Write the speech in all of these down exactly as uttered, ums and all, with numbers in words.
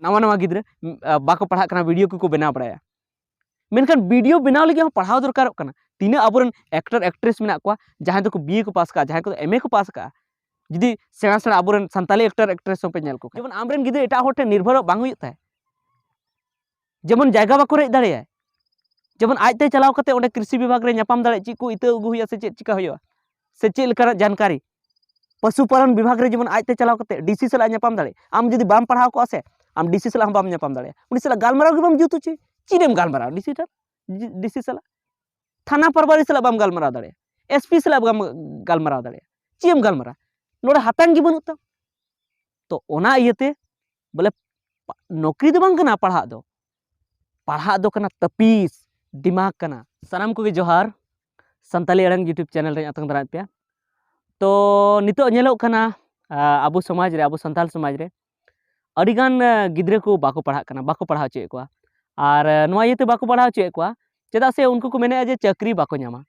ᱱᱟᱣᱟ ᱱᱟᱣᱟ ᱜᱤᱫᱽᱨᱟᱹ ᱩᱢ, ᱟ, ᱵᱟᱠᱚ ᱯᱟᱲᱦᱟᱜ ᱠᱟᱱᱟ, ᱵᱷᱤᱰᱤᱭᱳ ᱠᱚᱠᱚ ᱵᱮᱱᱟᱣ ᱵᱟᱲᱟᱭᱟ᱾ ᱢᱮᱱᱠᱷᱟᱱ ᱵᱷᱤᱰᱤᱭᱳ ᱵᱮᱱᱟᱣ ᱞᱟᱹᱜᱤᱫ ᱦᱚᱸ ᱯᱟᱲᱦᱟᱣ ᱫᱚᱨᱠᱟᱨᱚᱜ ᱠᱟᱱᱟ᱾ ᱛᱤᱱᱟᱹᱜ ᱟᱵᱚᱨᱮᱱ ᱮᱠᱴᱚᱨ ᱮᱠᱴᱨᱮᱥ ᱢᱮᱱᱟᱜ ᱠᱚᱣᱟ, ᱡᱟᱦᱟᱸᱭ ᱫᱚᱠᱚ ᱵᱤ ᱮ ᱠᱚ ᱯᱟᱥ ᱠᱟᱜᱼᱟ, ᱡᱟᱦᱟᱸᱭ ᱠᱚᱫᱚ ᱮᱢ ᱮ ᱠᱚ ᱯᱟᱥ ᱠᱟᱜᱼᱟ, ᱡᱩᱫᱤ ᱥᱮᱬᱟ ᱥᱮᱬᱟ ᱟᱵᱚᱨᱮᱱ ᱥᱟᱱᱛᱟᱲᱤ ᱮᱠᱴᱚᱨ ᱮᱠᱴᱨᱮᱥ ᱦᱚᱸᱯᱮ ᱧᱮᱞ ᱠᱚ ᱠᱷᱟᱱ, ᱡᱮᱢᱚᱱ ᱟᱢᱨᱮᱱ ᱜᱤᱫᱽᱨᱟᱹ ᱮᱴᱟᱜ ᱦᱚᱲ ᱴᱷᱮᱱ ᱱᱤᱨᱵᱷᱚᱨᱚᱜ ᱵᱟᱝ ᱦᱩᱭᱩᱜ ᱛᱟᱭ, ᱡᱮᱢᱚᱱ ᱡᱟᱭᱜᱟ ᱵᱟᱠᱚ ᱨᱮᱡ ᱫᱟᱲᱮᱭᱟᱭ, ᱡᱮᱢᱚᱱ ᱟᱡᱛᱮ ᱪᱟᱞᱟᱣ ᱠᱟᱛᱮ ᱚᱸᱰᱮ ᱠᱨᱤᱥᱤ ᱵᱤᱵᱷᱟᱜᱽ ᱨᱮ ᱧᱟᱯᱟᱢ ᱫᱟᱲᱮᱭᱟᱜ, ᱪᱮᱫ ᱠᱚ ᱤᱛᱟᱹ ᱟᱹᱜᱩ ᱦᱩᱭᱩᱜᱼᱟ ᱥᱮ ᱪᱮᱫ ᱪᱤᱠᱟ ᱦᱩᱭᱩᱜᱼᱟ, ᱥᱮ ᱪᱮᱫ ᱞᱮᱠᱟᱱᱟᱜ ᱡᱟᱱᱠᱟᱨᱤ, ᱯᱚᱥᱩ ᱯᱟᱞᱚᱱ ᱵᱤᱵᱷᱟᱜᱽ ᱨᱮ ᱡᱮᱢᱚᱱ ᱟᱡᱛᱮ ᱪᱟᱞᱟᱣ ᱠᱟᱛᱮ ᱰᱤ ᱥᱤ ᱥᱟᱞᱟᱜ ᱧᱟᱯᱟᱢ ᱫᱟᱲᱮᱭᱟᱜ᱾ ᱟᱢ ᱡᱩᱫᱤ ᱵᱟᱢ ᱯᱟᱲᱦᱟᱣ ᱠᱚᱜᱼᱟ ᱥᱮ, ᱟᱢ ᱰᱤ ᱥᱤ ᱥᱟᱞᱟᱜ ᱦᱚᱸ ᱵᱟᱢ ᱧᱟᱯᱟᱢ ᱫᱟᱲᱮᱭᱟᱜᱼᱟ, ᱩᱱᱤ ᱥᱟᱞᱟᱜ ᱜᱟᱞᱢᱟᱨᱟᱣ ᱜᱮ ᱵᱟᱢ ᱡᱩᱛ ᱦᱚᱪᱚᱭᱟ᱾ ᱪᱮᱫ ᱮᱢ ᱜᱟᱞᱢᱟᱨᱟᱣᱟ ᱰᱤ ᱥᱤ ᱴᱷᱮᱱ? ᱰᱤ ᱥᱤ ᱥᱟᱞᱟᱜ? ᱛᱷᱟᱱᱟ ᱯᱟᱨᱵᱟᱨᱤ ᱥᱟᱞᱟᱜ ᱵᱟᱢ ᱜᱟᱞᱢᱟᱨᱟᱣ ᱫᱟᱲᱮᱭᱟᱜᱼᱟ, ᱮᱥ ᱯᱤ ᱥᱟᱞᱟᱜ ᱵᱟᱢ ᱜᱟᱞᱢᱟᱨᱟᱣ ᱫᱟᱲᱮᱭᱟᱜᱼᱟ, ᱪᱮᱫ ᱮᱢ ᱜᱟᱞᱢᱟᱨᱟᱣᱟ? ᱱᱚᱰᱮ ᱦᱟᱛᱟᱝ ᱜᱮ ᱵᱟᱹᱱᱩᱜ ᱛᱟᱢ᱾ ᱛᱚ ᱚᱱᱟ ᱤᱭᱟᱹᱛᱮ ᱵᱚᱞᱮ ᱯᱟ-, ᱱᱚᱠᱨᱤ ᱫᱚ ᱵᱟᱝ ᱠᱟᱱᱟ ᱯᱟᱲᱦᱟᱜ ᱫᱚ, ᱯᱟᱲᱦᱟᱜ ᱫᱚ ᱠᱟᱱᱟ ᱛᱟᱹᱯᱤᱥ, ᱫᱤᱢᱟᱜᱽ ᱠᱟᱱᱟ᱾ ᱥᱟᱱᱟᱢ ᱠᱚᱜᱮ ᱡᱚᱦᱟᱨ, ᱥᱟᱱᱛᱟᱲᱤ ᱟᱲᱟᱝ YouTube ᱪᱮᱱᱮᱞ ᱨᱮᱧ ᱟᱛᱟᱝ ᱫᱟᱨᱟᱢᱮᱫ ᱯᱮᱭᱟ᱾ ᱛᱚ ᱱᱤᱛᱚᱜ ᱧᱮᱞᱚᱜ ᱠᱟᱱᱟ, ᱟ, ᱟᱵᱚ ᱥᱚᱢᱟᱡᱽ ᱨᱮ, ᱟᱵᱚ ᱥᱟᱱᱛᱟᱲ ᱥᱚᱢᱟᱡᱽ ᱨᱮ ᱟᱹᱰᱤᱜᱟᱱ, ᱟ, ᱜᱤᱫᱽᱨᱟᱹ ᱠᱚ ᱵᱟᱠᱚ ᱯᱟᱲᱦᱟᱜ ᱠᱟᱱᱟ, ᱵᱟᱠᱚ ᱯᱟᱲᱦᱟᱣ ᱦᱚᱪᱚᱭᱮᱫ ᱠᱚᱣᱟ᱾ ᱟᱨ, ᱟ, ᱱᱚᱣᱟ ᱤᱭᱟᱹᱛᱮ ᱵᱟᱠᱚ ᱯᱟᱲᱦᱟᱣ ᱦᱚᱪᱚᱭᱮᱫ ᱠᱚᱣᱟ, ᱪᱮᱫᱟᱜ ᱥᱮ ᱩᱱᱠᱩ ᱠᱚ ᱢᱮᱱᱮᱫᱼᱟ ᱡᱮ ᱪᱟᱹᱠᱨᱤ ᱵᱟᱠᱚ ᱧᱟᱢᱟ᱾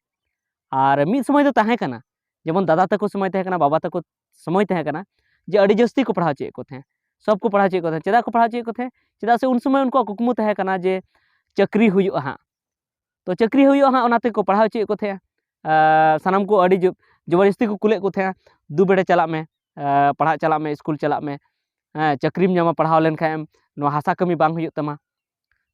ᱟᱨ ᱢᱤᱫ ᱥᱚᱢᱚᱭ ᱫᱚ ᱛᱟᱦᱮᱸ ᱠᱟᱱᱟ, ᱡᱮᱢᱚᱱ ᱫᱟᱫᱟ ᱛᱟᱠᱚ ᱥᱚᱢᱚᱭ ᱛᱟᱦᱮᱸ ᱠᱟᱱᱟ, ᱵᱟᱵᱟ ᱛᱟᱠᱚ ᱥᱚᱢᱚᱭ ᱛᱟᱦᱮᱸ ᱠᱟᱱᱟ, ᱡᱮ ᱟᱹᱰᱤ ᱡᱟᱹᱥᱛᱤ ᱠᱚ ᱯᱟᱲᱦᱟᱣ ᱦᱚᱪᱚᱭᱮᱫ ᱠᱚ ᱛᱟᱦᱮᱸᱫ, ᱥᱚᱵ ᱠᱚ ᱯᱟᱲᱦᱟᱣ ᱦᱚᱪᱚᱭᱮᱫ ᱠᱚ ᱛᱟᱦᱮᱸᱫ᱾ ᱪᱮᱫᱟᱜ ᱠᱚ ᱯᱟᱲᱦᱟᱣ ᱦᱚᱪᱚᱭᱮᱫ ᱠᱚ ᱛᱟᱦᱮᱸᱫ? ᱪᱮᱫᱟᱜ ᱥᱮ ᱩᱱ ᱥᱚᱢᱚᱭ ᱩᱱᱠᱩᱣᱟᱜ ᱠᱩᱠᱢᱩ ᱛᱟᱦᱮᱸ ᱠᱟᱱᱟ ᱡᱮ ᱪᱟᱹᱠᱨᱤ ᱦᱩᱭᱩᱜᱼᱟ ᱦᱟᱸᱜ᱾ ᱛᱚ ᱪᱟᱹᱠᱨᱤ ᱦᱩᱭᱩᱜᱼᱟ ᱦᱟᱸᱜ, ᱚᱱᱟ ᱛᱮᱠᱚ ᱯᱟᱲᱦᱟᱣ ᱦᱚᱪᱚᱭᱮᱫ ᱠᱚ ᱛᱟᱦᱮᱸᱫ᱾ ᱟᱨ ᱥᱟᱱᱟᱢ ᱠᱚ ᱟᱹᱰᱤ ᱡᱳ-, ᱡᱚᱵᱚᱨᱡᱚᱥᱛᱤ ᱠᱚ ᱠᱩᱞᱮᱫ ᱠᱚ ᱛᱟᱦᱮᱸᱫ, "ᱫᱩ ᱵᱮᱲᱟ ᱪᱟᱞᱟᱜ ᱢᱮ, ᱟᱨ ᱯᱟᱲᱦᱟᱜ ᱪᱟᱞᱟᱜ ᱢᱮ, ᱥᱠᱩᱞ ᱪᱟᱞᱟᱜ ᱢᱮ, ᱦᱮᱸ, ᱪᱟᱹᱠᱨᱤᱢ ᱧᱟᱢᱟ ᱯᱟᱲᱦᱟᱣ ᱞᱮᱱᱠᱷᱟᱱ ᱮᱢ, ᱱᱚᱣᱟ ᱦᱟᱥᱟ ᱠᱟᱹᱢᱤ ᱵᱟᱝ ᱦᱩᱭᱩᱜ ᱛᱟᱢᱟ᱾"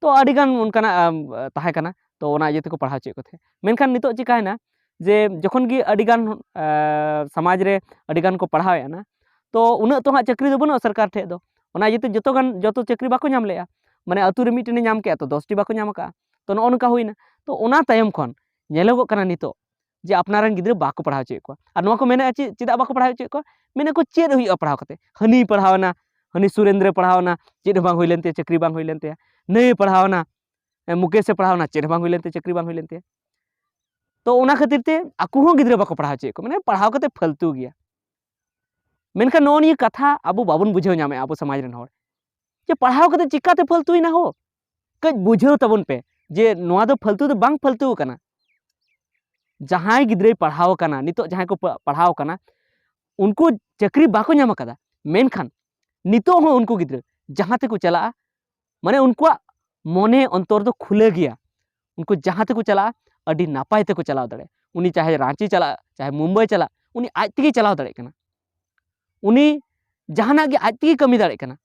ᱛᱚ ᱟᱹᱰᱤᱜᱟᱱ ᱚᱱᱠᱟᱱᱟᱜ, ᱟᱢ, ᱛᱟᱦᱮᱸ ᱠᱟᱱᱟ, ᱛᱚ ᱚᱱᱟ ᱤᱭᱟᱹ ᱛᱮᱠᱚ ᱯᱟᱲᱦᱟᱣ ᱦᱚᱪᱚᱭᱮᱫ ᱠᱚ ᱛᱟᱦᱮᱸᱫ᱾ ᱢᱮᱱᱠᱷᱟᱱ ᱱᱤᱛᱚᱜ ᱪᱤᱠᱟᱭᱮᱱᱟ ᱡᱮ ᱡᱚᱠᱷᱚᱱ ᱜᱮ ᱟᱹᱰᱤᱜᱟᱱ, ᱟᱸ, ᱥᱚᱢᱟᱡᱽ ᱨᱮ ᱟᱹᱰᱤᱜᱟᱱ ᱠᱚ ᱯᱟᱲᱦᱟᱣᱮᱫ ᱠᱟᱱᱟ, ᱛᱚ ᱩᱱᱟᱹᱜ ᱛᱚ ᱦᱟᱸᱜ ᱪᱟᱹᱠᱨᱤ ᱫᱚ ᱵᱟᱹᱱᱩᱜᱼᱟ ᱥᱚᱨᱠᱟᱨ ᱴᱷᱮᱡ ᱫᱚ᱾ ᱚᱱᱟ ᱤᱭᱟᱹᱛᱮ ᱡᱚᱛᱚ ᱜᱟᱱ, ᱡᱚᱛᱚ ᱪᱟᱹᱠᱨᱤ ᱵᱟᱠᱚ ᱧᱟᱢ ᱞᱮᱜᱼᱟ᱾ ᱢᱟᱱᱮ ᱟᱹᱛᱩ ᱨᱮ ᱢᱤᱫᱴᱮᱱᱮ ᱧᱟᱢ ᱠᱮᱜᱼᱟ, ᱛᱚ ᱫᱚᱥᱴᱤ ᱵᱟᱠᱚ ᱧᱟᱢ ᱟᱠᱟᱫᱼᱟ᱾ ᱛᱚ ᱱᱚᱜᱼᱚ ᱱᱚᱝᱠᱟ ᱦᱩᱭᱱᱟ᱾ ᱛᱚ ᱚᱱᱟ ᱛᱟᱭᱚᱢ ᱠᱷᱚᱱ ᱧᱮᱞᱚᱜᱚᱜ ᱠᱟᱱᱟ ᱱᱤᱛᱚᱜ ᱡᱮ ᱟᱯᱱᱟᱨ ᱨᱮᱱ ᱜᱤᱫᱽᱨᱟᱹ ᱵᱟᱠᱚ ᱯᱟᱲᱦᱟᱣ ᱦᱚᱪᱚᱭᱮᱫ ᱠᱚᱣᱟ᱾ ᱟᱨ ᱱᱚᱣᱟ ᱠᱚ ᱢᱮᱱᱮᱫᱼᱟ ᱪᱮᱫ, ᱪᱮᱫᱟᱜ ᱵᱟᱠᱚ ᱯᱟᱲᱦᱟᱣ ᱦᱚᱪᱚᱭᱮᱫ ᱠᱚᱣᱟ? ᱢᱮᱱᱮᱫ ᱠᱚ, "ᱪᱮᱫ ᱦᱩᱭᱩᱜᱼᱟ ᱯᱟᱲᱦᱟᱣ ᱠᱟᱛᱮ? ᱦᱟᱹᱱᱤ ᱯᱟᱲᱦᱟᱣ ᱮᱱᱟ, ᱦᱟᱹᱱᱤ ᱥᱩᱨᱮᱱᱫᱨᱚ ᱯᱟᱲᱦᱟᱣ ᱮᱱᱟ, ᱪᱮᱫ ᱦᱚᱸ ᱵᱟᱝ ᱦᱩᱭ ᱞᱮᱱ ᱛᱟᱭᱟ, ᱪᱟᱹᱠᱨᱤ ᱵᱟᱝ ᱦᱩᱭ ᱞᱮᱱ ᱛᱟᱭᱟ᱾ ᱱᱟᱹᱭᱮ ᱯᱟᱲᱦᱟᱣ ᱮᱱᱟ, ᱮ, ᱢᱩᱠᱮᱥᱮ ᱯᱟᱲᱦᱟᱣ ᱮᱱᱟ, ᱪᱮᱫ ᱦᱚᱸ ᱵᱟᱝ ᱦᱩᱭ ᱞᱮᱱ ᱛᱟᱭᱟ, ᱪᱟᱹᱠᱨᱤ ᱵᱟᱝ ᱦᱩᱭ ᱞᱮᱱ ᱛᱟᱭᱟ᱾" ᱛᱚ ᱚᱱᱟ ᱠᱷᱟᱹᱛᱤᱨ ᱛᱮ ᱟᱠᱚ ᱦᱚᱸ ᱜᱤᱫᱽᱨᱟᱹ ᱵᱟᱠᱚ ᱯᱟᱲᱦᱟᱣ ᱦᱚᱪᱚᱭᱮᱫ ᱠᱚᱣᱟ, ᱢᱟᱱᱮ ᱯᱟᱲᱦᱟᱣ ᱠᱟᱛᱮ ᱯᱷᱟᱹᱞᱛᱩ ᱜᱮᱭᱟ᱾ ᱢᱮᱱᱠᱷᱟᱱ ᱱᱚᱜᱼᱚ ᱱᱤᱭᱟᱹ ᱠᱟᱛᱷᱟ ᱟᱵᱚ ᱵᱟᱵᱚᱱ ᱵᱩᱡᱷᱟᱹᱣ ᱧᱟᱢᱮᱫᱼᱟ, ᱟᱵᱚ ᱥᱚᱢᱟᱡᱽ ᱨᱮᱱ ᱦᱚᱲ, ᱡᱮ ᱯᱟᱲᱦᱟᱣ ᱠᱟᱛᱮ ᱪᱤᱠᱟᱛᱮ ᱯᱷᱟᱹᱞᱛᱩᱭᱮᱱᱟ ᱦᱳ? ᱠᱟᱹᱡ ᱵᱩᱡᱷᱟᱹᱣ ᱛᱟᱵᱚᱱ ᱯᱮ ᱡᱮ ᱱᱚᱣᱟ ᱫᱚ ᱯᱷᱟᱹᱞᱛᱩ ᱫᱚ ᱵᱟᱝ ᱯᱷᱟᱹᱞᱛᱩ ᱠᱟᱱᱟ᱾ ᱡᱟᱦᱟᱸᱭ ᱜᱤᱫᱽᱨᱟᱹᱭ ᱯᱟᱲᱦᱟᱣ ᱟᱠᱟᱱᱟ, ᱱᱤᱛᱚᱜ ᱡᱟᱦᱟᱸᱭ ᱠᱚ ᱯᱟ-, ᱯᱟᱲᱦᱟᱣ ᱟᱠᱟᱱᱟ, ᱩᱱᱠᱩ ᱪᱟᱹᱠᱨᱤ ᱵᱟᱠᱚ ᱧᱟᱢ ᱟᱠᱟᱫᱟ, ᱢᱮᱱᱠᱷᱟᱱ ᱱᱤᱛᱚᱜ ᱦᱚᱸ ᱩᱱᱠᱩ ᱜᱤᱫᱽᱨᱟᱹ ᱡᱟᱦᱟᱸ ᱛᱮᱠᱚ ᱪᱟᱞᱟᱜᱼᱟ, ᱢᱟᱱᱮ ᱩᱱᱠᱩᱣᱟᱜ ᱢᱚᱱᱮ ᱚᱱᱛᱚᱨ ᱫᱚ ᱠᱷᱩᱞᱟᱹ ᱜᱮᱭᱟ᱾ ᱩᱱᱠᱩ ᱡᱟᱦᱟᱸ ᱛᱮᱠᱚ ᱪᱟᱞᱟᱜᱼᱟ, ᱟᱹᱰᱤ ᱱᱟᱯᱟᱭ ᱛᱮᱠᱚ ᱪᱟᱞᱟᱣ ᱫᱟᱲᱮᱭᱟᱜᱼᱟ᱾ ᱩᱱᱤ ᱪᱟᱦᱮ ᱨᱟᱺᱪᱤ ᱪᱟᱞᱟᱜ, ᱪᱟᱦᱮ ᱢᱩᱢᱵᱟᱭ ᱪᱟᱞᱟᱜ, ᱩᱱᱤ ᱟᱡ ᱛᱮᱜᱮ ᱪᱟᱞᱟᱣ ᱫᱟᱲᱮᱭᱟᱜ ᱠᱟᱱᱟ᱾ ᱩᱱᱤ ᱡᱟᱦᱟᱱᱟᱜ ᱜᱮ ᱟᱡ ᱛᱮᱜᱮ ᱠᱟᱹᱢᱤ ᱫᱟᱲᱮᱭᱟᱜ ᱠᱟᱱᱟ᱾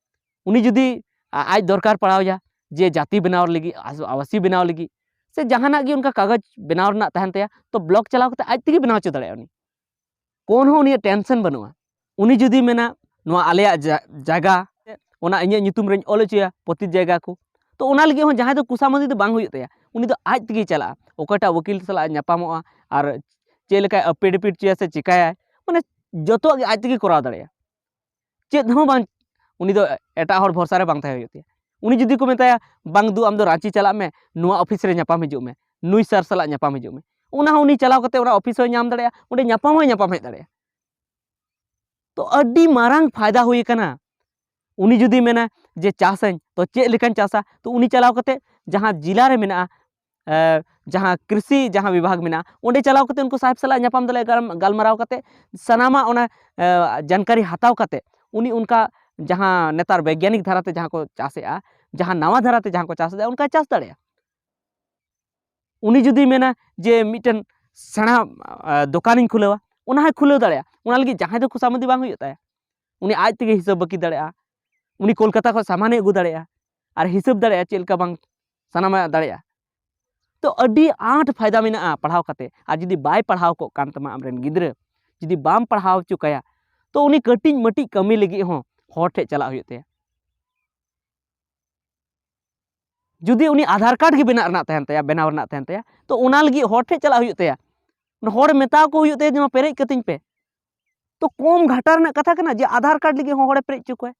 ᱩᱱᱤ ᱡᱩᱫᱤ ᱟ-, ᱟᱡ ᱫᱚᱨᱠᱟᱨ ᱯᱟᱲᱟᱣ ᱟᱭᱟ ᱡᱮ ᱡᱟᱹᱛᱤ ᱵᱮᱱᱟᱣ ᱞᱟᱹᱜᱤᱫ, ᱟᱥ-, ᱟᱵᱟᱥᱤ ᱵᱮᱱᱟᱣ ᱞᱟᱹᱜᱤᱫ, ᱥᱮ ᱡᱟᱦᱟᱱᱟᱜ ᱜᱮ ᱚᱱᱠᱟ ᱠᱟᱜᱚᱡᱽ ᱵᱮᱱᱟᱣ ᱨᱮᱱᱟᱜ ᱛᱟᱦᱮᱱ ᱛᱟᱭᱟ, ᱛᱚ ᱵᱞᱚᱠ ᱪᱟᱞᱟᱣ ᱠᱟᱛᱮ ᱟᱡ ᱛᱮᱜᱮ ᱵᱮᱱᱟᱣ ᱦᱚᱪᱚ ᱫᱟᱲᱮᱭᱟᱜᱼᱟ ᱩᱱᱤ᱾ ᱠᱳᱱᱳ ᱩᱱᱤᱭᱟᱜ ᱴᱮᱱᱥᱚᱱ ᱵᱟᱹᱱᱩᱜᱼᱟ᱾ ᱩᱱᱤ ᱡᱩᱫᱤ ᱢᱮᱱᱟ, "ᱱᱚᱣᱟ ᱟᱞᱮᱭᱟᱜ ᱡᱟ-, ᱡᱟᱭᱜᱟ, ᱚᱱᱟ ᱤᱧᱟᱹᱜ ᱧᱩᱛᱩᱢ ᱨᱮᱧ ᱚᱞ ᱦᱚᱪᱚᱭᱟ ᱯᱨᱚᱛᱤ ᱡᱟᱭᱜᱟ ᱠᱚ", ᱛᱚ ᱚᱱᱟ ᱞᱟᱹᱜᱤᱫ ᱦᱚᱸ ᱡᱟᱦᱟᱸᱭ ᱫᱚ ᱠᱩᱥᱟᱢᱚᱫᱤ ᱫᱚ ᱵᱟᱝ ᱦᱩᱭᱩᱜ ᱛᱟᱭᱟ᱾ ᱩᱱᱤ ᱫᱚ ᱟᱡ ᱛᱮᱜᱮᱭ ᱪᱟᱞᱟᱜᱼᱟ, ᱚᱠᱚᱭᱴᱟᱜ ᱣᱟᱹᱠᱤᱞ ᱥᱟᱞᱟᱜ ᱮ ᱧᱟᱯᱟᱢᱚᱜᱼᱟ ᱟᱨ ᱪᱮᱫ ᱞᱮᱠᱟᱭ ᱟᱯᱮᱰᱮᱯᱤᱴ ᱦᱚᱪᱚᱭᱟ ᱥᱮ ᱪᱤᱠᱟᱹᱭᱟᱭ, ᱢᱟᱱᱮ ᱡᱚᱛᱚᱣᱟᱜ ᱜᱮ ᱟᱡ ᱛᱮᱜᱮ ᱠᱚᱨᱟᱣ ᱫᱟᱲᱮᱭᱟᱜᱼᱟ᱾ ᱪᱮᱫ ᱦᱚᱸ ᱵᱟᱝ, ᱩᱱᱤ ᱫᱚ ᱮᱴᱟᱜ ᱦᱚᱲ ᱵᱷᱚᱨᱥᱟ ᱨᱮ ᱵᱟᱝ ᱛᱟᱦᱮᱸ ᱦᱩᱭᱩᱜ ᱛᱟᱭᱟ᱾ ᱩᱱᱤ ᱡᱩᱫᱤ ᱠᱚ ᱢᱮᱛᱟᱭᱟ, "ᱵᱟᱝ ᱫᱩ, ᱟᱢ ᱫᱚ ᱨᱟᱺᱪᱤ ᱪᱟᱞᱟᱜ ᱢᱮ, ᱱᱚᱣᱟ ᱚᱯᱷᱤᱥ ᱨᱮ ᱧᱟᱯᱟᱢ ᱦᱤᱡᱩᱜ ᱢᱮ, ᱱᱩᱭ ᱥᱟᱨ ᱥᱟᱞᱟᱜ ᱧᱟᱯᱟᱢ ᱦᱤᱡᱩᱜ ᱢᱮ", ᱚᱱᱟ ᱦᱚᱸ ᱩᱱᱤ ᱪᱟᱞᱟᱣ ᱠᱟᱛᱮ ᱚᱱᱟ ᱚᱯᱷᱤᱥ ᱦᱚᱸᱭ ᱧᱟᱢ ᱫᱟᱲᱮᱭᱟᱜᱼᱟ, ᱚᱸᱰᱮ ᱧᱟᱯᱟᱢ ᱦᱚᱸᱭ ᱧᱟᱯᱟᱢ ᱦᱮᱡ ᱫᱟᱲᱮᱭᱟᱜᱼᱟ᱾ ᱛᱚ ᱟᱹᱰᱤ ᱢᱟᱨᱟᱝ ᱯᱷᱟᱭᱫᱟ ᱦᱩᱭ ᱟᱠᱟᱱᱟ᱾ ᱩᱱᱤ ᱡᱩᱫᱤ ᱢᱮᱱᱟ ᱡᱮ ᱪᱟᱥᱟᱹᱧ, ᱛᱚ ᱪᱮᱫ ᱞᱮᱠᱟᱧ ᱪᱟᱥᱟ? ᱛᱚ ᱩᱱᱤ ᱪᱟᱞᱟᱣ ᱠᱟᱛᱮ ᱡᱟᱦᱟᱸ ᱡᱮᱞᱟ ᱨᱮ ᱢᱮᱱᱟᱜᱼᱟ, ᱮ, ᱡᱟᱦᱟᱸ ᱠᱨᱤᱥᱤ ᱡᱟᱦᱟᱸ ᱵᱤᱵᱷᱟᱜᱽ ᱢᱮᱱᱟᱜᱼᱟ, ᱚᱸᱰᱮ ᱪᱟᱞᱟᱣ ᱠᱟᱛᱮ ᱩᱱᱠᱩ ᱥᱟᱦᱮᱵᱽ ᱥᱟᱞᱟᱜ ᱧᱟᱯᱟᱢ ᱫᱟᱲᱮᱭᱟᱜᱼᱟ, ᱜᱟᱞ-, ᱜᱟᱞᱢᱟᱨᱟᱣ ᱠᱟᱛᱮ ᱥᱟᱱᱟᱢᱟᱜ ᱚᱱᱟ, ᱮ, ᱡᱟᱱᱠᱟᱨᱤ ᱦᱟᱛᱟᱣ ᱠᱟᱛᱮ ᱩᱱᱤ ᱚᱱᱠᱟ ᱡᱟᱦᱟᱸ ᱱᱮᱛᱟᱨ ᱵᱳᱭᱜᱟᱱᱤᱠ ᱫᱷᱟᱨᱟᱛᱮ ᱡᱟᱦᱟᱸ ᱠᱚ ᱪᱟᱥᱮᱜᱼᱟ, ᱡᱟᱦᱟᱸ ᱱᱟᱣᱟ ᱫᱷᱟᱨᱟᱛᱮ ᱡᱟᱦᱟᱸ ᱠᱚ ᱪᱟᱥᱮᱜᱼᱟ, ᱚᱱᱠᱟᱭ ᱪᱟᱥ ᱫᱟᱲᱮᱭᱟᱜᱼᱟ᱾ ᱩᱱᱤ ᱡᱩᱫᱤ ᱢᱮᱱᱟ ᱡᱮ ᱢᱤᱫᱴᱮᱱ ᱥᱮᱬᱟ, ᱮ, ᱫᱚᱠᱟᱱᱤᱧ ᱠᱷᱩᱞᱟᱹᱣᱟ, ᱚᱱᱟ ᱦᱚᱸᱭ ᱠᱷᱩᱞᱟᱹᱣ ᱫᱟᱲᱮᱭᱟᱜᱼᱟ᱾ ᱚᱱᱟ ᱞᱟᱹᱜᱤᱫ ᱡᱟᱦᱟᱸᱭ ᱫᱚ ᱠᱷᱩᱥᱟᱢᱚᱫᱤ ᱵᱟᱝ ᱦᱩᱭᱩᱜ ᱛᱟᱭᱟ, ᱩᱱᱤ ᱟᱡ ᱛᱮᱜᱮ ᱦᱤᱥᱟᱹᱵ ᱵᱟᱹᱠᱤ ᱫᱟᱲᱮᱭᱟᱜᱼᱟ, ᱩᱱᱤ ᱠᱳᱞᱠᱟᱛᱟ ᱠᱷᱚᱱ ᱥᱟᱢᱟᱱᱮ ᱟᱹᱜᱩ ᱫᱟᱲᱮᱭᱟᱜᱼᱟ ᱟᱨ ᱦᱤᱥᱟᱹᱵ ᱫᱟᱲᱮᱭᱟᱜᱼᱟ ᱪᱮᱫ ᱞᱮᱠᱟ ᱵᱟᱝ ᱥᱟᱱᱟᱢᱟᱜ ᱫᱟᱲᱮᱭᱟᱜᱼᱟ᱾ ᱛᱚ ᱟᱹᱰᱤ ᱟᱸᱴ ᱯᱷᱟᱭᱫᱟ ᱢᱮᱱᱟᱜᱼᱟ ᱯᱟᱲᱦᱟᱣ ᱠᱟᱛᱮ᱾ ᱟᱨ ᱡᱩᱫᱤ ᱵᱟᱭ ᱯᱟᱲᱦᱟᱣ ᱠᱚᱜ ᱠᱟᱱ ᱛᱟᱢᱟ ᱟᱢᱨᱮᱱ ᱜᱤᱫᱽᱨᱟᱹ, ᱡᱩᱫᱤ ᱵᱟᱢ ᱯᱟᱲᱦᱟᱣ ᱦᱚᱪᱚ ᱠᱟᱭᱟ, ᱛᱚ ᱩᱱᱤ ᱠᱟᱹᱴᱤᱡ ᱢᱟᱹᱴᱤᱡ ᱠᱟᱹᱢᱤ ᱞᱟᱹᱜᱤᱫ ᱦᱚᱸ ᱦᱚᱲ ᱴᱷᱮᱡ ᱪᱟᱞᱟᱜ ᱦᱩᱭᱩᱜ ᱛᱟᱭᱟ᱾ ᱡᱩᱫᱤ ᱩᱱᱤ ᱟᱫᱷᱟᱨ ᱠᱟᱨᱰ ᱜᱮ ᱵᱮᱱᱟᱣ ᱨᱮᱱᱟᱜ ᱛᱟᱦᱮᱱ ᱛᱟᱭᱟ, ᱵᱮᱱᱟᱣ ᱨᱮᱱᱟᱜ ᱛᱟᱦᱮᱱ ᱛᱟᱭᱟ, ᱛᱚ ᱚᱱᱟ ᱞᱟᱹᱜᱤᱫ ᱦᱚᱲ ᱴᱷᱮᱡ ᱪᱟᱞᱟᱜ ᱦᱩᱭᱩᱜ ᱛᱟᱭᱟ᱾ ᱦᱚᱲ ᱢᱮᱛᱟ ᱠᱚ ᱦᱩᱭᱩᱜ ᱛᱟᱭᱟ ᱡᱮ, "ᱱᱚᱣᱟ ᱯᱮᱨᱮᱡ ᱠᱟᱹᱛᱤᱧ ᱯᱮ᱾" ᱛᱚ ᱠᱚᱢ ᱜᱷᱟᱴᱟ ᱨᱮᱱᱟᱜ ᱠᱟᱛᱷᱟ ᱠᱟᱱᱟ ᱡᱮ ᱟᱫᱷᱟᱨ ᱠᱟᱨᱰ ᱞᱟᱹᱜᱤᱫ ᱦᱚᱸ ᱦᱚᱲᱮ ᱯᱮᱨᱮᱡ ᱦᱚᱪᱚ ᱠᱚᱣᱟ᱾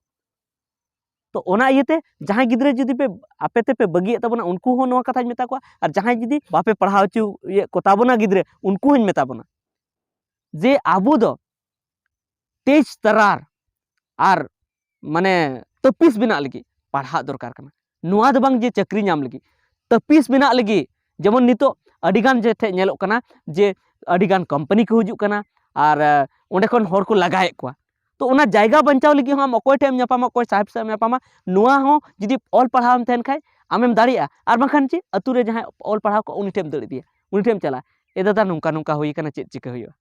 ᱛᱚ ᱚᱱᱟ ᱤᱭᱟᱹᱛᱮ ᱡᱟᱦᱟᱸᱭ ᱜᱤᱫᱽᱨᱟᱹ ᱡᱩᱫᱤ ᱯᱮ ᱟᱯᱮ ᱛᱮᱯᱮ ᱵᱟᱹᱜᱤᱭᱮᱫ ᱛᱟᱵᱚᱱᱟ, ᱩᱱᱠᱩ ᱦᱚᱸ ᱱᱚᱣᱟ ᱠᱟᱛᱷᱟᱧ ᱢᱮᱛᱟ ᱠᱚᱣᱟ, ᱟᱨ ᱡᱟᱦᱟᱸᱭ ᱡᱩᱫᱤ ᱵᱟᱯᱮ ᱯᱟᱲᱦᱟᱣ ᱦᱚᱪᱚᱭᱮᱫ ᱠᱚ ᱛᱟᱵᱚᱱᱟ ᱜᱤᱫᱽᱨᱟᱹ, ᱩᱱᱠᱩ ᱦᱚᱸᱧ ᱢᱮᱛᱟ ᱵᱚᱱᱟ ᱡᱮ ᱟᱵᱚ ᱫᱚ ᱛᱮᱡᱽ ᱛᱟᱨᱟᱨ ᱟᱨ ᱢᱟᱱᱮ ᱛᱟᱹᱯᱤᱥ ᱵᱮᱱᱟᱜ ᱞᱟᱹᱜᱤᱫ ᱯᱟᱲᱦᱟᱜ ᱫᱚᱨᱠᱟᱨ ᱠᱟᱱᱟ᱾ ᱱᱚᱣᱟ ᱫᱚ ᱵᱟᱝ ᱡᱮ ᱪᱟᱹᱠᱨᱤ ᱧᱟᱢ ᱞᱟᱹᱜᱤᱫ, ᱛᱟᱹᱯᱤᱥ ᱵᱮᱱᱟᱜ ᱞᱟᱹᱜᱤᱫ᱾ ᱡᱮᱢᱚᱱ ᱱᱤᱛᱚᱜ ᱟᱹᱰᱤᱜᱟᱱ ᱡᱮ ᱴᱷᱮᱡ ᱧᱮᱞᱚᱜ ᱠᱟᱱᱟ ᱡᱮ ᱟᱹᱰᱤᱜᱟᱱ ᱠᱳᱢᱯᱟᱱᱤ ᱠᱚ ᱦᱤᱡᱩᱜ ᱠᱟᱱᱟ ᱟᱨ, ᱮ, ᱚᱸᱰᱮ ᱠᱷᱚᱱ ᱦᱚᱲ ᱠᱚ ᱞᱟᱜᱟᱭᱮᱫ ᱠᱚᱣᱟ᱾ ᱛᱚ ᱚᱱᱟ ᱡᱟᱭᱜᱟ ᱵᱟᱧᱪᱟᱣ ᱞᱟᱹᱜᱤᱫ ᱦᱚᱸ ᱟᱢ ᱚᱠᱚᱭ ᱴᱷᱮᱱ ᱮᱢ ᱧᱟᱯᱟᱢᱟ, ᱚᱠᱚᱭ ᱥᱟᱦᱮᱵᱽ ᱥᱟᱶ ᱮᱢ ᱧᱟᱯᱟᱢᱟ, ᱱᱚᱣᱟ ᱦᱚᱸ ᱡᱩᱫᱤ ᱚᱞ ᱯᱟᱲᱦᱟᱣ ᱮᱢ ᱛᱟᱦᱮᱱ ᱠᱷᱟᱡ ᱟᱢᱮᱢ ᱫᱟᱲᱮᱭᱟᱜᱼᱟ᱾ ᱟᱨ ᱵᱟᱝᱠᱷᱟᱱ ᱪᱮᱫ, ᱟᱹᱛᱩ ᱨᱮ ᱡᱟᱦᱟᱸᱭ ᱚᱞ ᱯᱟᱲᱦᱟᱣ ᱠᱚ ᱩᱱᱤ ᱴᱷᱮᱱ ᱮᱢ ᱫᱟᱹᱲ ᱤᱫᱤᱭᱟ, ᱩᱱᱤ ᱴᱷᱮᱱ ᱮᱢ ᱪᱟᱞᱟᱜᱼᱟ, "ᱮ ᱫᱟᱫᱟ, ᱱᱚᱝᱠᱟ ᱱᱚᱝᱠᱟ ᱦᱩᱭ ᱠᱟᱱᱟ, ᱪᱮᱫ ᱪᱤᱠᱟᱹ ᱦᱩᱭᱩᱜᱼᱟ?"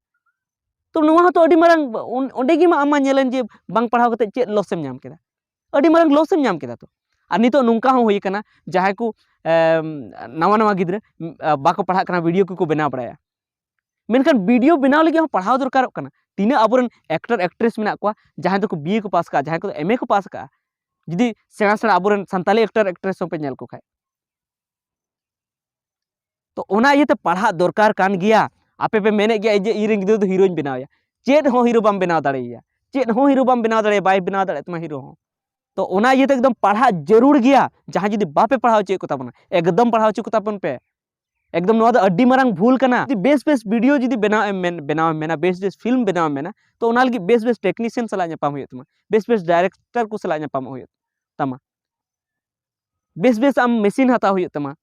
ᱛᱚ ᱱᱚᱣᱟ ᱦᱚᱸᱛᱚ ᱟᱹᱰᱤ ᱢᱟᱨᱟᱝ, ᱚᱸᱰᱮ ᱜᱮ ᱢᱟ ᱟᱢ ᱢᱟ ᱧᱮᱞᱮᱱ ᱡᱮ ᱵᱟᱝ ᱯᱟᱲᱦᱟᱣ ᱠᱟᱛᱮ ᱪᱮᱫ ᱞᱚᱥ ᱮᱢ ᱧᱟᱢ ᱠᱮᱫᱟ, ᱟᱹᱰᱤ ᱢᱟᱨᱟᱝ ᱞᱚᱥ ᱮᱢ ᱧᱟᱢ ᱠᱮᱫᱟ᱾ ᱛᱚ ᱟᱨ ᱱᱤᱛᱚᱜ ᱱᱚᱝᱠᱟ ᱦᱚᱸ ᱦᱩᱭ ᱠᱟᱱᱟ, ᱡᱟᱦᱟᱸᱭ ᱠᱚ ᱱᱟᱣᱟ ᱱᱟᱣᱟ ᱜᱤᱫᱽᱨᱟᱹ ᱵᱟᱠᱚ ᱯᱟᱲᱦᱟᱜ ᱠᱟᱱᱟ, ᱵᱷᱤᱰᱤᱭᱳ ᱠᱚᱠᱚ ᱵᱮᱱᱟᱣ ᱵᱟᱲᱟᱭᱟ, ᱢᱮᱱᱠᱷᱟᱱ ᱵᱷᱤᱰᱤᱭᱳ ᱵᱮᱱᱟᱣ ᱞᱟᱹᱜᱤᱫ ᱦᱚᱸ ᱯᱟᱲᱦᱟᱣ ᱫᱚᱨᱠᱟᱨᱚᱜ ᱠᱟᱱᱟ᱾ ᱛᱤᱱᱟᱹᱜ ᱟᱵᱚᱨᱮᱱ ᱮᱠᱴᱟᱨ ᱮᱠᱴᱨᱮᱥ ᱢᱮᱱᱟᱜ ᱠᱚᱣᱟ, ᱡᱟᱦᱟᱸᱭ ᱫᱚᱠᱚ ᱵᱤᱭᱮ ᱠᱚ ᱯᱟᱥ ᱠᱟᱜᱼᱟ, ᱡᱟᱦᱟᱸᱭ ᱠᱚᱫᱚ ᱮᱢ ᱮ ᱠᱚ ᱯᱟᱥ ᱠᱟᱜᱼᱟ, ᱡᱩᱫᱤ ᱥᱮᱬᱟ ᱥᱮᱬᱟ ᱟᱵᱚᱨᱮᱱ ᱥᱟᱱᱛᱟᱞᱤ ᱮᱠᱴᱟᱨ ᱮᱠᱴᱨᱮᱥ ᱦᱚᱸᱯᱮ ᱧᱮᱞ ᱠᱚ ᱠᱷᱟᱡ, ᱛᱚ ᱚᱱᱟ ᱤᱭᱟᱹᱛᱮ ᱯᱟᱲᱦᱟᱜ ᱫᱚᱨᱠᱟᱨ ᱠᱟᱱ ᱜᱮᱭᱟ᱾ ᱟᱯᱮ ᱯᱮ ᱢᱮᱱᱮᱫ ᱜᱮᱭᱟ ᱡᱮ ᱤᱧᱨᱮᱱ ᱜᱤᱫᱽᱨᱟᱹ ᱫᱚ ᱦᱤᱨᱳᱧ ᱵᱮᱱᱟᱣᱮᱭᱟ, ᱪᱮᱫ ᱦᱚᱸ ᱦᱤᱨᱳ ᱵᱟᱢ ᱵᱮᱱᱟᱣ ᱫᱟᱲᱮᱭᱟᱭᱟ, ᱪᱮᱫ ᱦᱚᱸ ᱦᱤᱨᱳ ᱵᱟᱢ ᱵᱮᱱᱟᱣ ᱫᱟᱲᱮᱭᱟᱭᱟ, ᱵᱟᱭ ᱵᱮᱱᱟᱣ ᱫᱟᱲᱮᱭᱟᱜ ᱛᱟᱢᱟ ᱦᱤᱨᱳ ᱦᱚᱸ᱾ ᱛᱚ ᱚᱱᱟ ᱤᱭᱟᱹᱛᱮ ᱮᱠᱫᱚᱢ ᱯᱟᱲᱦᱟᱜ ᱡᱟᱹᱨᱩᱲ ᱜᱮᱭᱟ᱾ ᱡᱟᱦᱟᱸᱭ ᱡᱩᱫᱤ ᱵᱟᱯᱮ ᱯᱟᱲᱦᱟᱣ ᱦᱚᱪᱚᱭᱮᱫ ᱠᱚ ᱛᱟᱵᱚᱱᱟ, ᱮᱠᱫᱚᱢ ᱯᱟᱲᱦᱟᱣ ᱦᱚᱪᱚ ᱠᱚ ᱛᱟᱵᱚᱱ ᱯᱮ᱾ ᱮᱠᱫᱚᱢ ᱱᱚᱣᱟ ᱫᱚ ᱟᱹᱰᱤ ᱢᱟᱨᱟᱝ ᱵᱷᱩᱞ ᱠᱟᱱᱟ᱾ ᱡᱩᱫᱤ ᱵᱮᱥ ᱵᱮᱥ ᱵᱷᱤᱰᱤᱭᱳ ᱡᱩᱫᱤ ᱵᱮᱱᱟᱣ ᱮᱢ ᱢᱮᱱ, ᱵᱮᱱᱟᱣ ᱮᱢ ᱢᱮᱱᱟ, ᱵᱮᱥ ᱵᱮᱥ ᱯᱷᱤᱞᱢ ᱵᱮᱱᱟᱣ ᱮᱢ ᱢᱮᱱᱟ, ᱛᱚ ᱚᱱᱟ ᱞᱟᱹᱜᱤᱫ ᱵᱮᱥ ᱵᱮᱥ ᱴᱮᱠᱱᱤᱥᱤᱭᱟᱱ ᱥᱟᱞᱟᱜ ᱧᱟᱯᱟᱢ ᱦᱩᱭᱩᱜ ᱛᱟᱢᱟ, ᱵᱮᱥ ᱵᱮᱥ ᱰᱟᱭᱨᱮᱠᱴᱟᱨ ᱠᱚ ᱥᱟᱞᱟᱜ ᱧᱟᱯᱟᱢᱚᱜ ᱦᱩᱭᱩᱜ ᱛᱟᱢᱟ, ᱵᱮᱥ ᱵᱮᱥ ᱟᱢ ᱢᱮᱥᱤᱱ ᱦᱟᱛᱟᱣ ᱦᱩᱭᱩᱜ ᱛᱟᱢᱟ,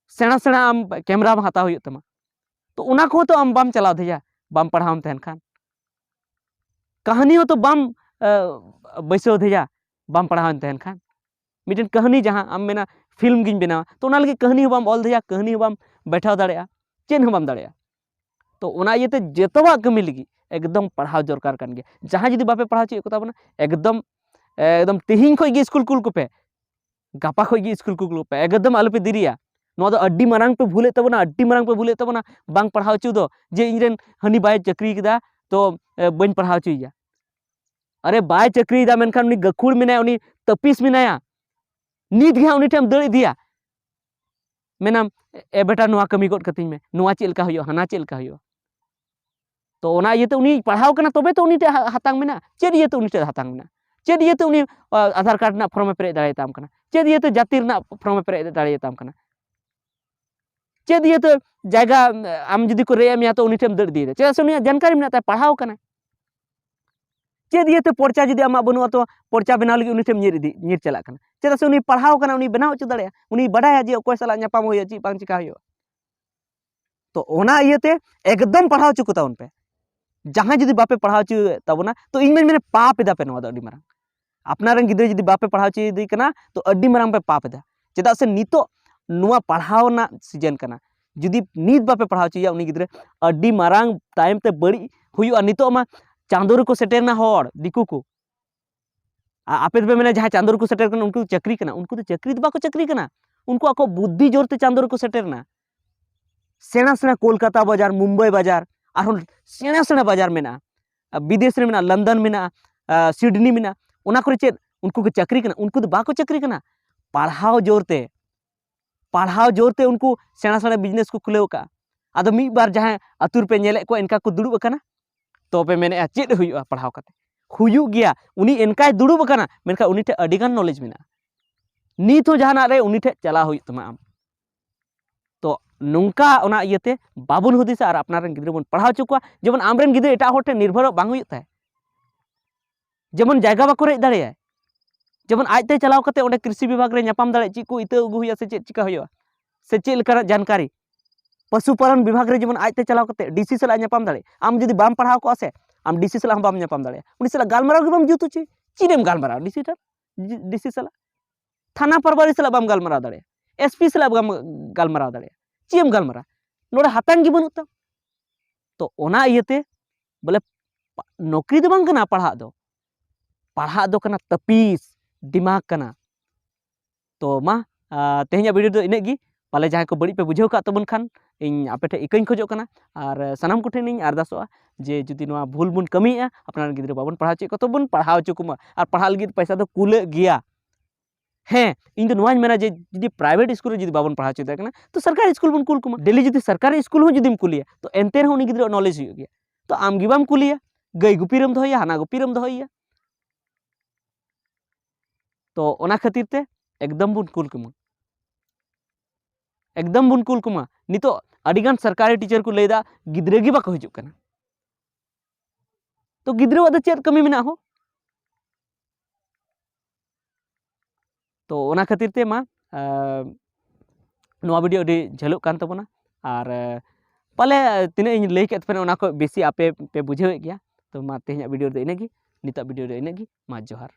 ᱥᱮᱬᱟ ᱥᱮᱬᱟ ᱟᱢ ᱠᱮᱢᱨᱟ ᱦᱟᱛᱟᱣ ᱦᱩᱭᱩᱜ ᱛᱟᱢᱟ᱾ ᱛᱚ ᱚᱱᱟ ᱠᱚᱦᱚᱸ ᱛᱚ ᱟᱢ ᱵᱟᱢ ᱪᱟᱞᱟᱣ ᱫᱷᱮᱡᱟ, ᱵᱟᱢ ᱯᱟᱲᱦᱟᱣᱮᱢ ᱛᱟᱦᱮᱱ ᱠᱷᱟᱱ᱾ ᱠᱟᱹᱦᱱᱤ ᱦᱚᱸᱛᱚ ᱵᱟᱢ ᱮ, ᱵᱟᱹᱭᱥᱟᱹᱣ ᱫᱷᱮᱡᱟ, ᱵᱟᱢ ᱯᱟᱲᱦᱟᱣᱮᱢ ᱛᱟᱦᱮᱱ ᱠᱷᱟᱱ᱾ ᱢᱤᱫᱴᱮᱱ ᱠᱟᱹᱦᱱᱤ ᱡᱟᱦᱟᱸ ᱟᱢ ᱢᱮᱱᱟ ᱯᱷᱤᱞᱢ ᱜᱤᱧ ᱵᱮᱱᱟᱣᱟ, ᱛᱚ ᱚᱱᱟ ᱞᱟᱹᱜᱤᱫ ᱠᱟᱹᱦᱱᱤ ᱦᱚᱸ ᱵᱟᱢ ᱚᱞ ᱫᱷᱮᱡᱟ, ᱠᱟᱹᱦᱱᱤ ᱦᱚᱸ ᱵᱟᱢ ᱵᱮᱴᱷᱟᱣ ᱫᱟᱲᱮᱭᱟᱜᱼᱟ, ᱪᱮᱫ ᱦᱚᱸ ᱵᱟᱢ ᱫᱟᱲᱮᱭᱟᱜᱼᱟ᱾ ᱛᱚ ᱚᱱᱟ ᱤᱭᱟᱹᱛᱮ ᱡᱚᱛᱚᱣᱟᱜ ᱠᱟᱹᱢᱤ ᱞᱟᱹᱜᱤᱫ ᱮᱠᱫᱚᱢ ᱯᱟᱲᱦᱟᱣ ᱫᱚᱨᱠᱟᱨ ᱠᱟᱱ ᱜᱮᱭᱟ᱾ ᱡᱟᱦᱟᱸᱭ ᱡᱩᱫᱤ ᱵᱟᱯᱮ ᱯᱟᱲᱦᱟᱣ ᱦᱚᱪᱚᱭᱮᱫ ᱠᱚ ᱛᱟᱵᱚᱱᱟ, ᱮᱠᱫᱚᱢ ᱮᱠᱫᱚᱢ ᱛᱮᱦᱮᱧ ᱠᱷᱚᱱ ᱜᱮ ᱥᱠᱩᱞ ᱠᱩᱞ ᱠᱚᱯᱮ, ᱜᱟᱯᱟ ᱠᱷᱚᱱ ᱜᱮ ᱥᱠᱩᱞ ᱠᱩᱞ ᱠᱚᱯᱮ, ᱮᱠᱫᱚᱢ ᱟᱞᱚᱯᱮ ᱫᱮᱨᱤᱭᱟ᱾ ᱱᱚᱣᱟ ᱫᱚ ᱟᱹᱰᱤ ᱢᱟᱨᱟᱝ ᱯᱮ ᱵᱷᱩᱞᱮᱫ ᱛᱟᱵᱚᱱᱟ, ᱟᱹᱰᱤ ᱢᱟᱨᱟᱝ ᱯᱮ ᱵᱷᱩᱞᱮᱫ ᱛᱟᱵᱚᱱᱟ ᱵᱟᱝ ᱯᱟᱲᱦᱟᱣ ᱦᱚᱪᱚ ᱫᱚ, ᱡᱮ ᱤᱧᱨᱮᱱ ᱦᱟᱹᱱᱤ ᱵᱟᱭ ᱪᱟᱹᱠᱨᱤ ᱠᱮᱫᱟ, ᱛᱚ ᱮ, ᱵᱟᱹᱧ ᱯᱟᱲᱦᱟᱣ ᱦᱚᱪᱚᱭᱮᱭᱟ᱾ ᱟᱨᱮ ᱵᱟᱭ ᱪᱟᱹᱠᱨᱤᱭᱮᱫᱟ, ᱢᱮᱱᱠᱷᱟᱱ ᱩᱱᱤ ᱜᱟᱹᱠᱷᱩᱲ ᱢᱮᱱᱟᱭᱟ, ᱩᱱᱤ ᱛᱟᱹᱯᱤᱥ ᱢᱮᱱᱟᱭᱟ, ᱱᱤᱛ ᱜᱮ ᱦᱟᱸᱜ ᱩᱱᱤ ᱴᱷᱮᱱ ᱮᱢ ᱫᱟᱹᱲ ᱤᱫᱤᱭᱟ, ᱢᱮᱱᱟᱢ, "ᱮ ᱵᱮᱴᱟ, ᱱᱚᱣᱟ ᱠᱟᱹᱢᱤ ᱜᱚᱫ ᱠᱟᱹᱛᱤᱧ ᱢᱮ, ᱱᱚᱣᱟ ᱪᱮᱫ ᱞᱮᱠᱟ ᱦᱩᱭᱩᱜᱼᱟ, ᱦᱟᱱᱟ ᱪᱮᱫ ᱞᱮᱠᱟ ᱦᱩᱭᱩᱜᱼᱟ?" ᱛᱚ ᱚᱱᱟ ᱤᱭᱟᱹᱛᱮ ᱩᱱᱤ ᱯᱟᱲᱦᱟᱣ ᱠᱟᱱᱟ, ᱛᱚᱵᱮ ᱛᱚ ᱩᱱᱤ ᱴᱷᱮᱱ ᱦᱟ-, ᱦᱟᱛᱟᱝ ᱢᱮᱱᱟᱜᱼᱟ᱾ ᱪᱮᱫ ᱤᱭᱟᱹᱛᱮ ᱩᱱᱤ ᱴᱷᱮᱱ ᱦᱟᱛᱟᱝ ᱢᱮᱱᱟᱜᱼᱟ? ᱪᱮᱫ ᱤᱭᱟᱹᱛᱮ ᱩᱱᱤ, ᱟ, ᱟᱫᱷᱟᱨ ᱠᱟᱨᱰ ᱨᱮᱱᱟᱜ ᱯᱷᱚᱨᱢ ᱮ ᱯᱮᱨᱮᱡ ᱫᱟᱲᱮᱭᱟᱛᱟᱢ ᱠᱟᱱᱟ? ᱪᱮᱫ ᱤᱭᱟᱹᱛᱮ ᱡᱟᱹᱛᱤ ᱨᱮᱱᱟᱜ ᱯᱷᱚᱨᱢ ᱮ ᱯᱮᱨᱮᱡ ᱫᱟᱲᱮᱭᱟᱛᱟᱢ ᱠᱟᱱᱟ? ᱪᱮᱫ ᱤᱭᱟᱹᱛᱮ ᱡᱟᱭᱜᱟ, ᱟᱢ ᱡᱩᱫᱤ ᱠᱚ ᱨᱮᱡ ᱮᱫ ᱢᱮᱭᱟ, ᱛᱚ ᱩᱱᱤ ᱴᱷᱮᱱ ᱮᱢ ᱫᱟᱹᱲ ᱤᱫᱤᱭᱮᱫᱟ? ᱪᱮᱫᱟᱜ ᱥᱮ ᱩᱱᱤᱭᱟᱜ ᱡᱟᱱᱠᱟᱨᱤ ᱢᱮᱱᱟᱜ ᱛᱟᱭᱟ, ᱯᱟᱲᱦᱟᱣ ᱠᱟᱱᱟᱭ᱾ ᱪᱮᱫ ᱤᱭᱟᱹᱛᱮ ᱯᱚᱨᱪᱟ ᱡᱩᱫᱤ ᱟᱢᱟᱜ ᱵᱟᱹᱱᱩᱜᱼᱟ, ᱛᱚ ᱯᱚᱨᱪᱟ ᱵᱮᱱᱟᱣ ᱞᱟᱹᱜᱤᱫ ᱩᱱᱤ ᱴᱷᱮᱱ ᱧᱤᱨ ᱤᱫᱤ, ᱧᱤᱨ ᱪᱟᱞᱟᱜ ᱠᱟᱱᱟ? ᱪᱮᱫᱟᱜ ᱥᱮ ᱩᱱᱤ ᱯᱟᱲᱦᱟᱣ ᱠᱟᱱᱟ, ᱩᱱᱤ ᱵᱮᱱᱟᱣ ᱦᱚᱪᱚ ᱫᱟᱲᱮᱭᱟᱜᱼᱟ, ᱩᱱᱤ ᱵᱟᱰᱟᱭᱟ ᱡᱮ ᱚᱠᱚᱭ ᱥᱟᱞᱟᱜ ᱧᱟᱯᱟᱢ ᱦᱩᱭᱩᱜᱼᱟ, ᱪᱮᱫ ᱵᱟᱝ ᱪᱤᱠᱟ ᱦᱩᱭᱩᱜᱼᱟ᱾ ᱛᱚ ᱚᱱᱟ ᱤᱭᱟᱹᱛᱮ ᱮᱠᱫᱚᱢ ᱯᱟᱲᱦᱟᱣ ᱦᱚᱪᱚ ᱠᱚ ᱛᱟᱵᱚᱱ ᱯᱮ᱾ ᱡᱟᱦᱟᱸᱭ ᱡᱩᱫᱤ ᱵᱟᱯᱮ ᱯᱟᱲᱦᱟᱣ ᱦᱚᱪᱚᱭᱮᱫ ᱛᱟᱵᱚᱱᱟ, ᱛᱚ ᱤᱧ ᱢᱟᱧ ᱢᱮᱱᱟ ᱯᱟᱯ ᱮᱫᱟ ᱯᱮ, ᱱᱚᱣᱟ ᱫᱚ ᱟᱹᱰᱤ ᱢᱟᱨᱟᱝ᱾ ᱟᱯᱱᱟᱨ ᱨᱮᱱ ᱜᱤᱫᱽᱨᱟᱹ ᱡᱩᱫᱤ ᱵᱟᱯᱮ ᱯᱟᱲᱦᱟᱣ ᱦᱚᱪᱚᱭᱮᱫᱮ ᱠᱟᱱᱟ, ᱛᱚ ᱟᱹᱰᱤ ᱢᱟᱨᱟᱝ ᱯᱮ ᱯᱟᱯ ᱮᱫᱟ᱾ ᱪᱮᱫᱟᱜ ᱥᱮ ᱱᱤᱛᱚᱜ ᱱᱚᱣᱟ ᱯᱟᱲᱦᱟᱣ ᱨᱮᱱᱟᱜ ᱥᱤᱡᱮᱱ ᱠᱟᱱᱟ᱾ ᱡᱩᱫᱤ ᱱᱤᱛ ᱵᱟᱯᱮ ᱯᱟᱲᱦᱟᱣ ᱦᱚᱪᱚᱭᱮᱭᱟ ᱩᱱᱤ ᱜᱤᱫᱽᱨᱟᱹ, ᱟᱹᱰᱤ ᱢᱟᱨᱟᱝ ᱛᱟᱭᱚᱢ ᱛᱮ ᱵᱟᱹᱲᱤᱡ ᱦᱩᱭᱩᱜᱼᱟ᱾ ᱱᱤᱛᱚᱜ ᱢᱟ ᱪᱟᱸᱫᱚ ᱨᱮᱠᱚ ᱥᱮᱴᱮᱨᱱᱟ ᱦᱚᱲ, ᱫᱤᱠᱩ ᱠᱚ᱾ ᱟ-, ᱟᱯᱮ ᱫᱚᱯᱮ ᱢᱮᱱᱟ ᱡᱟᱦᱟᱸᱭ ᱪᱟᱸᱫᱚ ᱨᱮᱠᱚ ᱥᱮᱴᱮᱨ ᱠᱟᱱᱟ ᱩᱱᱠᱩ ᱫᱚ ᱪᱟᱹᱠᱨᱤ ᱠᱟᱱᱟ, ᱩᱱᱠᱩ ᱫᱚ ᱪᱟᱹᱠᱨᱤ ᱫᱚ ᱵᱟᱠᱚ ᱪᱟᱹᱠᱨᱤ ᱠᱟᱱᱟ᱾ ᱩᱱᱠᱩ ᱟᱠᱚ ᱵᱩᱫᱽᱫᱷᱤ ᱡᱳᱨ ᱛᱮ ᱪᱟᱸᱫᱚ ᱨᱮᱠᱚ ᱥᱮᱴᱮᱨ ᱮᱱᱟ᱾ ᱥᱮᱬᱟ ᱥᱮᱬᱟ ᱠᱳᱞᱠᱟᱛᱟ ᱵᱟᱡᱟᱨ, ᱢᱩᱢᱵᱟᱭ ᱵᱟᱡᱟᱨ, ᱟᱨᱦᱚᱸ ᱥᱮᱬᱟ ᱥᱮᱬᱟ ᱵᱟᱡᱟᱨ ᱢᱮᱱᱟᱜᱼᱟ᱾ ᱟᱨ ᱵᱤᱫᱮᱥ ᱨᱮ ᱢᱮᱱᱟᱜᱼᱟ, ᱞᱚᱱᱰᱚᱱ ᱢᱮᱱᱟᱜᱼᱟ, ᱟᱨ ᱥᱤᱰᱱᱤ ᱢᱮᱱᱟᱜᱼᱟ᱾ ᱚᱱᱟ ᱠᱚᱨᱮ ᱪᱮᱫ ᱩᱱᱠᱩ ᱠᱚ ᱪᱟᱹᱠᱨᱤ ᱠᱟᱱᱟ? ᱩᱱᱠᱩ ᱫᱚ ᱵᱟᱠᱚ ᱪᱟᱹᱠᱨᱤ ᱠᱟᱱᱟ᱾ ᱯᱟᱲᱦᱟᱣ ᱡᱳᱨ ᱛᱮ, ᱯᱟᱲᱦᱟᱣ ᱡᱳᱨ ᱛᱮ ᱩᱱᱠᱩ ᱥᱮᱬᱟ ᱥᱮᱬᱟ ᱵᱤᱡᱽᱱᱮᱥ ᱠᱚ ᱠᱷᱩᱞᱟᱹᱣ ᱟᱠᱟᱫᱼᱟ᱾ ᱟᱫᱚ ᱢᱤᱫ ᱵᱟᱨ ᱡᱟᱦᱟᱸᱭ ᱟᱹᱛᱩ ᱨᱮᱯᱮ ᱧᱮᱞᱮᱫ ᱠᱚᱣᱟ ᱤᱱᱠᱟ ᱠᱚ ᱫᱩᱲᱩᱵ ᱟᱠᱟᱱᱟ, ᱛᱚ ᱯᱮ ᱢᱮᱱᱮᱫᱼᱟ ᱪᱮᱫ ᱦᱩᱭᱩᱜᱼᱟ ᱯᱟᱲᱦᱟᱣ ᱠᱟᱛᱮ? ᱦᱩᱭᱩᱜ ᱜᱮᱭᱟ, ᱩᱱᱤ ᱮᱱᱠᱟᱭ ᱫᱩᱲᱩᱵ ᱟᱠᱟᱱᱟ, ᱢᱮᱱᱠᱷᱟᱱ ᱩᱱᱤ ᱴᱷᱮᱱ ᱟᱹᱰᱤ ᱜᱟᱱ ᱱᱚᱞᱮᱡᱽ ᱢᱮᱱᱟᱜᱼᱟ᱾ ᱱᱤᱛ ᱦᱚᱸ ᱡᱟᱦᱟᱱᱟᱜ ᱨᱮ ᱩᱱᱤ ᱴᱷᱮᱱ ᱪᱟᱞᱟᱣ ᱦᱩᱭᱩᱜ ᱛᱟᱢᱟ ᱟᱢ᱾ ᱛᱚ ᱱᱚᱝᱠᱟ ᱚᱱᱟ ᱤᱭᱟᱹᱛᱮ ᱵᱟᱵᱚᱱ ᱦᱩᱫᱤᱥᱟ ᱟᱨ ᱟᱯᱱᱟᱨ ᱨᱮᱱ ᱜᱤᱫᱽᱨᱟᱹ ᱵᱚᱱ ᱯᱟᱲᱦᱟᱣ ᱦᱚᱪᱚ ᱠᱚᱣᱟ᱾ ᱡᱮᱢᱚᱱ ᱟᱢᱨᱮᱱ ᱜᱤᱫᱽᱨᱟᱹ ᱮᱴᱟᱜ ᱦᱚᱲ ᱴᱷᱮᱱ ᱱᱤᱨᱵᱷᱚᱨᱚᱜ ᱵᱟᱝ ᱦᱩᱭᱩᱜ ᱛᱟᱭ, ᱡᱮᱢᱚᱱ ᱡᱟᱭᱜᱟ ᱵᱟᱠᱚ ᱨᱮᱡ ᱫᱟᱲᱮᱭᱟᱭ, ᱡᱮᱢᱚᱱ ᱟᱡᱛᱮ ᱪᱟᱞᱟᱣ ᱠᱟᱛᱮ ᱚᱸᱰᱮ ᱠᱨᱤᱥᱤ ᱵᱤᱵᱷᱟᱜᱽ ᱨᱮ ᱧᱟᱯᱟᱢ ᱫᱟᱲᱮᱭᱟᱜ, ᱪᱮᱫ ᱠᱚ ᱤᱛᱟᱹ ᱟᱹᱜᱩ ᱦᱩᱭᱩᱜᱼᱟ ᱥᱮ ᱪᱮᱫ ᱪᱤᱠᱟ ᱦᱩᱭᱩᱜᱼᱟ ᱥᱮ ᱪᱮᱫ ᱞᱮᱠᱟᱱᱟᱜ ᱡᱟᱱᱠᱟᱨᱤ᱾ ᱯᱚᱥᱩ ᱯᱟᱞᱚᱱ ᱵᱤᱵᱷᱟᱜᱽ ᱨᱮ ᱡᱮᱢᱚᱱ ᱟᱡᱛᱮ ᱪᱟᱞᱟᱣ ᱠᱟᱛᱮ ᱰᱤᱥᱤ ᱥᱟᱞᱟᱜ ᱧᱟᱯᱟᱢ ᱫᱟᱲᱮᱭᱟᱜᱼᱟ᱾ ᱟᱢ ᱡᱩᱫᱤ ᱵᱟᱢ ᱯᱟᱲᱦᱟᱣ ᱠᱚᱜᱼᱟ ᱥᱮ, ᱟᱢ ᱰᱤᱥᱤ ᱥᱟᱞᱟᱜ ᱦᱚᱸ ᱵᱟᱢ ᱧᱟᱯᱟᱢ ᱫᱟᱲᱮᱭᱟᱜᱼᱟ᱾ ᱩᱱᱤ ᱥᱟᱞᱟᱜ ᱜᱟᱞᱢᱟᱨᱟᱣ ᱜᱮ ᱵᱟᱢ ᱡᱩᱛ ᱦᱚᱪᱚᱭ, ᱪᱮᱫ ᱮᱢ ᱜᱟᱞᱢᱟᱨᱟᱣᱟ ᱰᱤᱥᱤ ᱴᱷᱮᱱ, ᱰᱤᱥᱤ ᱥᱟᱞᱟᱜ? ᱛᱷᱟᱱᱟ ᱯᱟᱨᱵᱟᱨᱤ ᱥᱟᱞᱟᱜ ᱵᱟᱢ ᱜᱟᱞᱢᱟᱨᱟᱣ ᱫᱟᱲᱮᱭᱟᱜᱼᱟ, ᱮᱥᱯᱤ ᱥᱟᱞᱟᱜ ᱵᱟᱢ ᱜᱟᱞᱢᱟᱨᱟᱣ ᱫᱟᱲᱮᱭᱟᱜᱼᱟ᱾ ᱪᱮᱫ ᱮᱢ ᱜᱟᱞᱢᱟᱨᱟᱣᱟ? ᱱᱚᱰᱮ ᱦᱟᱛᱟᱝ ᱜᱮ ᱵᱟᱹᱱᱩᱜ ᱛᱟᱢ᱾ ᱛᱚ ᱚᱱᱟ ᱤᱭᱟᱹᱛᱮ ᱵᱚᱞᱮ ᱯᱟ-, ᱱᱚᱠᱨᱤ ᱫᱚ ᱵᱟᱝ ᱠᱟᱱᱟ ᱯᱟᱲᱦᱟᱜ ᱫᱚ, ᱯᱟᱲᱦᱟᱜ ᱫᱚ ᱠᱟᱱᱟ ᱛᱟᱹᱯᱤᱥ, ᱫᱤᱢᱟᱜᱽ ᱠᱟᱱᱟ᱾ ᱛᱚ ᱢᱟ, ᱟᱨ ᱛᱮᱦᱮᱧᱟᱜ ᱵᱷᱤᱰᱤᱭᱳ ᱫᱚ ᱤᱱᱟᱹᱜ ᱜᱮ᱾ ᱯᱟᱞᱮ ᱡᱟᱦᱟᱸᱭ ᱠᱚ ᱵᱟᱹᱲᱤᱡ ᱯᱮ ᱵᱩᱡᱷᱟᱹᱣ ᱠᱟᱜ ᱛᱟᱵᱚᱱ ᱠᱷᱟᱱ, ᱤᱧ ᱟᱯᱮ ᱴᱷᱮᱱ ᱤᱠᱟᱹᱧ ᱠᱷᱚᱡᱚᱜ ᱠᱟᱱᱟ᱾ ᱟᱨ ᱥᱟᱱᱟᱢ ᱠᱚᱴᱷᱮᱱ ᱤᱧ ᱟᱨᱫᱟᱥᱚᱜᱼᱟ ᱡᱮ ᱡᱩᱫᱤ ᱱᱚᱣᱟ ᱵᱷᱩᱞ ᱵᱚᱱ ᱠᱟᱹᱢᱤᱭᱮᱫᱼᱟ, ᱟᱯᱱᱟᱨ ᱜᱤᱫᱽᱨᱟᱹ ᱵᱟᱵᱚᱱ ᱯᱟᱲᱦᱟᱣ ᱦᱚᱪᱚᱭᱮᱫ ᱠᱚᱣᱟ, ᱛᱚ ᱵᱚᱱ ᱯᱟᱲᱦᱟᱣ ᱦᱚᱪᱚ ᱠᱚᱢᱟ᱾ ᱟᱨ ᱯᱟᱲᱦᱟᱜ ᱞᱟᱹᱜᱤᱫ ᱯᱚᱭᱥᱟ ᱫᱚ ᱠᱩᱞᱟᱹᱜ ᱜᱮᱭᱟ᱾ ᱦᱮᱸ, ᱤᱧ ᱫᱚ ᱱᱚᱣᱟᱧ ᱢᱮᱱᱟ ᱡᱮ ᱡᱩᱫᱤ ᱯᱨᱟᱭᱵᱷᱮᱴ ᱥᱠᱩᱞ ᱨᱮ ᱡᱩᱫᱤ ᱵᱟᱵᱚᱱ ᱯᱟᱲᱦᱟᱣ ᱦᱚᱪᱚ ᱫᱟᱲᱮᱭᱟᱜ ᱠᱟᱱᱟ, ᱛᱚ ᱥᱚᱨᱠᱟᱨᱤ ᱥᱠᱩᱞ ᱵᱚᱱ ᱠᱩᱞ ᱠᱚᱢᱟ᱾ ᱰᱮᱞᱤ ᱡᱩᱫᱤ ᱥᱚᱨᱠᱟᱨᱤ ᱥᱠᱩᱞ ᱦᱚᱸ ᱡᱩᱫᱤᱢ ᱠᱩᱞᱮᱭᱟ, ᱛᱚ ᱮᱱᱛᱮ ᱨᱮᱦᱚᱸ ᱩᱱᱤ ᱜᱤᱫᱽᱨᱟᱹ ᱱᱚᱞᱮᱡᱽ ᱦᱩᱭᱩᱜ ᱜᱮᱭᱟ᱾ ᱛᱚ ᱟᱢ ᱜᱮ ᱵᱟᱢ ᱠᱩᱞᱮᱭᱟ, ᱜᱟᱹᱭ ᱜᱩᱯᱤ ᱨᱮᱢ ᱫᱚᱦᱚᱭᱮᱭᱟ, ᱦᱟᱱᱟ ᱜᱩᱯᱤ ᱨᱮᱢ ᱫᱚᱦᱚᱭᱮᱭᱟ᱾ ᱛᱚ ᱚᱱᱟ ᱠᱷᱟᱹᱛᱤᱨ ᱛᱮ ᱮᱠᱫᱚᱢ ᱵᱚᱱ ᱠᱩᱞ ᱠᱚᱢᱟ, ᱮᱠᱫᱚᱢ ᱵᱚᱱ ᱠᱩᱞ ᱠᱚᱢᱟ᱾ ᱱᱤᱛᱚᱜ ᱟᱹᱰᱤᱜᱟᱱ ᱥᱚᱨᱠᱟᱨᱤ ᱴᱤᱪᱟᱨ ᱠᱚ ᱞᱟᱹᱭᱫᱟ ᱜᱤᱫᱽᱨᱟᱹ ᱜᱮ ᱵᱟᱠᱚ ᱦᱤᱡᱩᱜ ᱠᱟᱱᱟ᱾ ᱛᱚ ᱜᱤᱫᱽᱨᱟᱹᱣᱟᱜ ᱫᱚ ᱪᱮᱫ ᱠᱟᱹᱢᱤ ᱢᱮᱱᱟᱜᱼᱟ ᱦᱳ? ᱛᱚ ᱚᱱᱟ ᱠᱷᱟᱹᱛᱤᱨ ᱛᱮ ᱢᱟ, ᱟᱸ, ᱱᱚᱣᱟ ᱵᱷᱤᱰᱤᱭᱳ ᱟᱹᱰᱤ ᱡᱷᱟᱹᱞᱚᱜ ᱠᱟᱱ ᱛᱟᱵᱚᱱᱟ᱾ ᱟᱨ, ᱟᱸ, ᱯᱟᱞᱮ ᱛᱤᱱᱟᱹᱜ ᱤᱧ ᱞᱟᱹᱭ ᱠᱮᱫ ᱛᱟᱯᱮᱱᱟ, ᱚᱱᱟ ᱠᱷᱚᱱ ᱵᱮᱥᱤ ᱟᱯᱮ ᱯᱮ ᱵᱩᱡᱷᱟᱹᱣᱮᱫ ᱜᱮᱭᱟ᱾ ᱛᱚ ᱢᱟ, ᱛᱮᱦᱮᱧᱟᱜ video ᱨᱮᱫᱚ ᱤᱱᱟᱹᱜᱮ, ᱱᱤᱛᱚᱜ video ᱨᱮ ᱤᱱᱟᱹᱜ ᱜᱮ᱾ ᱢᱟ ᱡᱚᱦᱟᱨ᱾